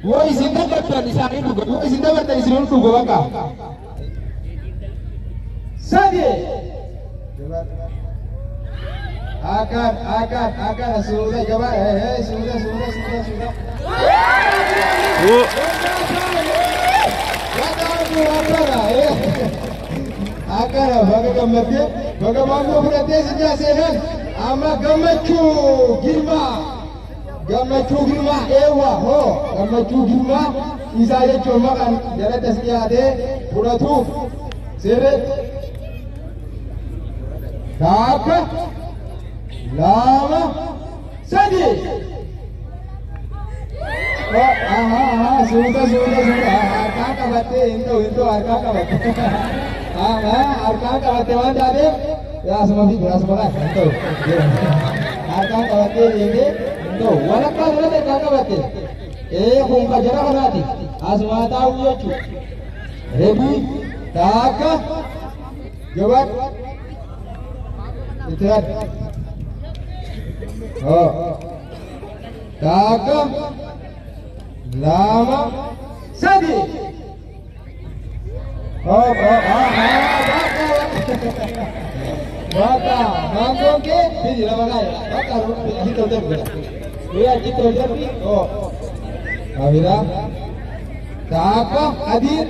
Yoo isin dabartan isaanii dhuga. Yoo isin dabartan isin dhuga bakka. Sadi. Akan akan akan sudah coba sudah sudah sudah sudah. Akan baga gammattee baga maangoo fudhattee si seenan amma Gammachuu Girmaa Gammachuu Girmaa eewwa hoo Gammachuu Girmaa isaa jechuun maqaan jalatti as dhiyaatee fudhatuuf sirriitti 1 2 3. Aha aha suuta suuta suuta harkaan qabattee hin ta'u hin ta'u harkaan qabatte harkaan qabatte waan taateef asuma fi asuma laata hin ta'u harkaan qabattee deemee hin ta'u walakkaa kanatti harkaan qabatte kun ka jara kanaati asuma taa'u jechuudha. Ready 1 jabaadhu itti yaadu. 1 2 3. Hop hop bakka maangoon kee fidi lama kaaya bakka achitti ol darbi achitti ol darbi. Kamila 1 Adiin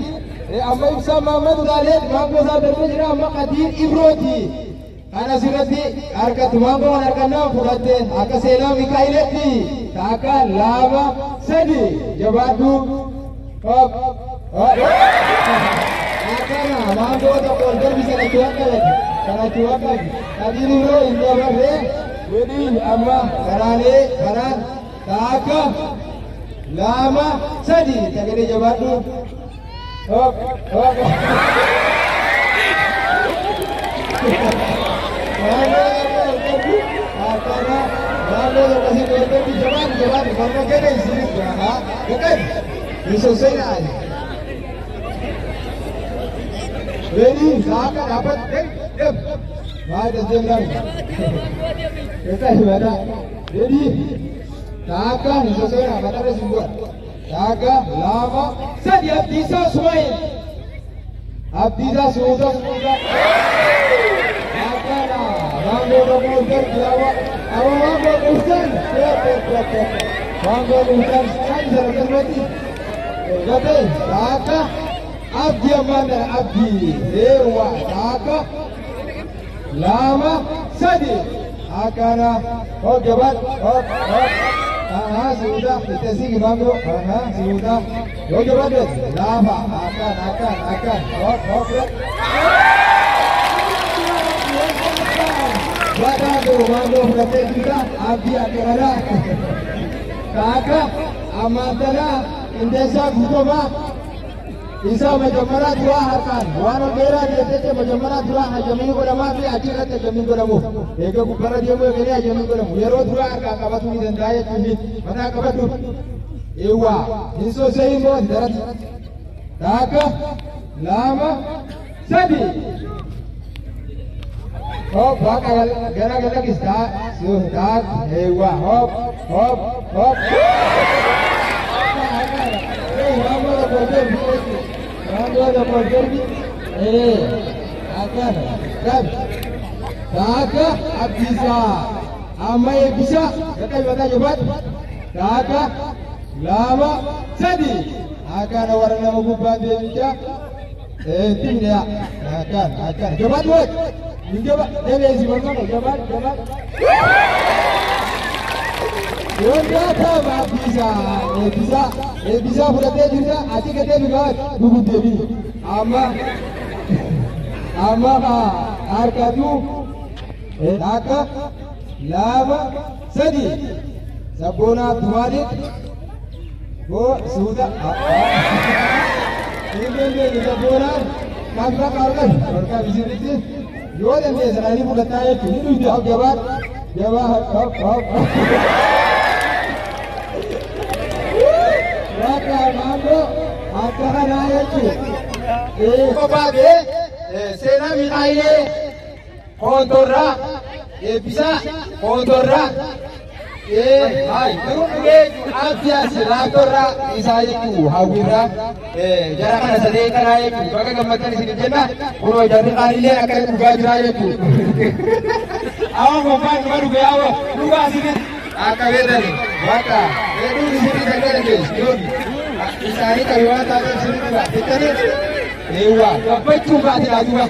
amma Ibsaa Mahammad ulaalee maangoo isaa darbee jira amma Adiin Ibrooti. Kan asirratti harkatti maangoo kan harkannaa fudhatte akka seenaa Mikaa'eletti 1 2 3 jabaadhu. Hop akkana maangoo tokko ol darbi sanatti waan qabate sanatti waan qabate Adiin Ibroo hin dabarree wedii amma karaalee karaan 1 2 3 sagalee jabaadhu. Hop hop akkana maangoo tokko si ol darbi jabaadhu jabaadhu barnoo kee isinis gaqqabi hin sosseenaa. Ready saaka dhaabbatu deem maal as deemnaan gaqqabi mataa. Ready 1 hin sosseenaa matarra sin bu'a. 1 2 3 Abdiisaa Usmaa'il Abdiisaa suuta suuta akkana maangoo tokko ol darbi amma maangoo dhuftan maangoo dhuftan kan sana akkasumatti gatee 1 Abdii ammaan tana Abdii eewwa 1 2 3 akkana hop jabaadhu hop hop aha suuta itti siqi maangoo aha suuta yoo jabaadhu laafa akkan akkan akkan hop hop Badhaadhu maangoo fudhattee jirta Abdii akka kanaa 1 ammaan tana Qindeessaa Guutamaa isaa መጀመሪያ duraa harkaan waan ol dheeraa deemtetti መጀመሪያ duraa hajamii godhamaa fi achirratti hajamii godhamuuf eega gubbarra deemuu eegalee hajamii godhamu yeroo duraa harkaan qabatuu ni danda'a jechuun mataa qabadhu. Eewwa hin soso'in moo daratti 1 2 3. Hop bakka gara gara kis taak eewwa hop hop hop. Maangoo tokko ol darbi akkana qabi 1 Abdiisaa amma Eebbisaa gaqqabi mataa jabaadhu 1 2 3 akkana warra nama gubbaa deemichaa timniya akkana akkana jabaadhu waj hin jaba deebi'eesi mormama jabaadhu jabaadhu. Wondaata Abdiisaa Eebbisaa Eebbisaa fudhattee jirta achi gatee bigaa dhuguuf deebii amma amma harkatu 1 2 3 Sabboonaa Abdumaalik hoo suuta hin dandeenye sabboonaan kan bakka argatu harkaa bisirritti yoo dandeessan ani fudhattaa jechuun ni dhuyda jabaadhu jabaa hop hop Bakka maangoo akka kanaa jechuudha. Kophaatee seenaa Mikaa'elee Koontorraa Eebbisaa Koontorraa Hai, garuu dhugee abdiyaas laaftoorraa isaa jechuu hawwiirraa jara kana sadee kanaa jechuu baga gammaddan isin jenna. Kunoo jarri qaaniillee akka dhugaa jiraa jechuu. Awa gobbaan dhuma dhugee awa dhugaa isin akka beekani bakka hedduun isin kan dandeessu yoon isaanii qabe waan taateef isin dhugaa jettanii eewwa gabbachuu baate laa duuba.